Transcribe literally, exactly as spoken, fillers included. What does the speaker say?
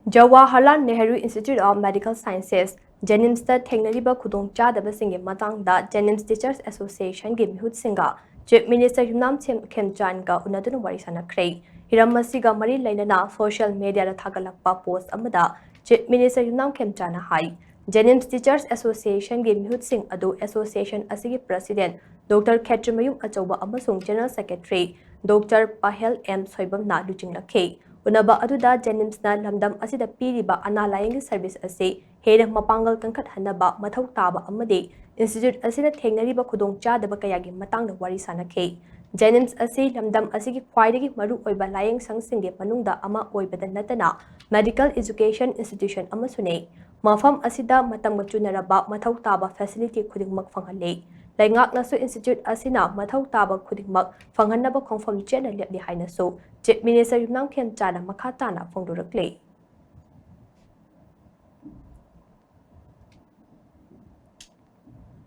Jawaharlal Nehru Institute of Medical Sciences, JNIMSꯇ ꯊꯦꯡꯅꯔꯤꯕ ꯈꯨꯗꯣꯡꯆꯥꯗꯕꯁꯤꯡꯒꯤ ꯃꯇꯥꯡꯗ JNIMS Teachers Associationꯒꯤ ꯃꯤꯍꯨꯠꯁꯤꯡꯒ Chief Minister ꯌꯨꯝꯅꯥꯝ ꯈꯦꯝꯆꯥꯟꯒ ꯎꯅꯗꯨꯅ ꯋꯥꯔꯤ ꯁꯥꯟꯅꯈ꯭ꯔꯦ꯫ ꯍꯤꯔꯝ ꯑꯁꯤꯒ ꯃꯔꯤ ꯂꯩꯅꯅ social mediaꯗ ꯊꯥꯒꯠꯂꯛꯄ post ꯑꯃꯗ Chief Minister ꯌꯨꯝꯅꯥꯝ ꯈꯦꯝꯆꯥꯟꯅ ꯍꯥꯏ, JNIMS Teachers Associationꯒꯤ ꯃꯤꯍꯨꯠꯁꯤꯡ ꯑꯗꯨ association ꯑꯁꯤꯒꯤ President Doctor ꯈꯦꯇ꯭ꯔꯤꯃꯌꯨꯝ ꯑꯆꯧꯕ ꯑꯃꯁꯨꯡ General Secretary Doctor ꯄꯥꯍꯦꯜ ꯑꯦꯝ ꯁꯣꯏꯕꯝꯅ ꯂꯨꯆꯤꯡꯂꯛꯈꯤ꯫ ꯎꯅꯕ ꯑꯗꯨꯗ JNIMSꯅ ꯂꯝꯗꯝ ꯑꯁꯤꯗ ꯄꯤꯔꯤꯕ ꯑꯅꯥ ꯂꯥꯌꯦꯡꯒꯤ service ꯑꯁꯤ ꯍꯦꯟꯅ ꯃꯄꯥꯡꯒꯜ ꯀꯟꯈꯠꯍꯟꯅꯕ ꯃꯊꯧ ꯇꯥꯕ ꯑꯃꯗꯤ institute ꯑꯁꯤꯅ ꯊꯦꯡꯅꯔꯤꯕ ꯈꯨꯗꯣꯡꯆꯥꯗꯕ ꯀꯌꯥꯒꯤ ꯃꯇꯥꯡꯗ ꯋꯥꯔꯤ ꯁꯥꯟꯅꯈꯤ꯫ JNIMS ꯑꯁꯤ ꯂꯝꯗꯝ ꯑꯁꯤꯒꯤ ꯈ꯭ꯋꯥꯏꯗꯒꯤ ꯃꯔꯨꯑꯣꯏꯕ ꯂꯥꯌꯦꯡꯁꯪꯁꯤꯡꯒꯤ ꯃꯅꯨꯡꯗ ꯑꯃ ꯑꯣꯏꯕꯗ ꯅꯠꯇꯅ medical education institution ꯑꯃꯁꯨꯅꯤ꯫ ꯃꯐꯝ ꯑꯁꯤꯗ ꯃꯇꯝꯒ ꯆꯨꯅꯔꯕ ꯃꯊꯧ ꯇꯥꯕ facility ꯈꯨꯗꯤꯡꯃꯛ ꯐꯪꯍꯜꯂꯤ꯫ ꯂꯩꯉꯥꯛꯅꯁꯨ institute ꯑꯁꯤꯅ ꯃꯊꯧ ꯇꯥꯕ ꯈꯨꯗꯤꯡꯃꯛ ꯐꯪꯍꯟꯅꯕ ꯈꯣꯡꯐꯝ ꯆꯦꯠꯅ ꯂꯦꯞꯂꯤ ꯍꯥꯏꯅꯁꯨ Chief Minister ꯌꯨꯝꯅꯥꯝ ꯈꯦꯝꯆꯥꯅ ꯃꯈꯥ ꯇꯥꯅ ꯐꯣꯡꯗꯣꯔꯛꯂꯤ꯫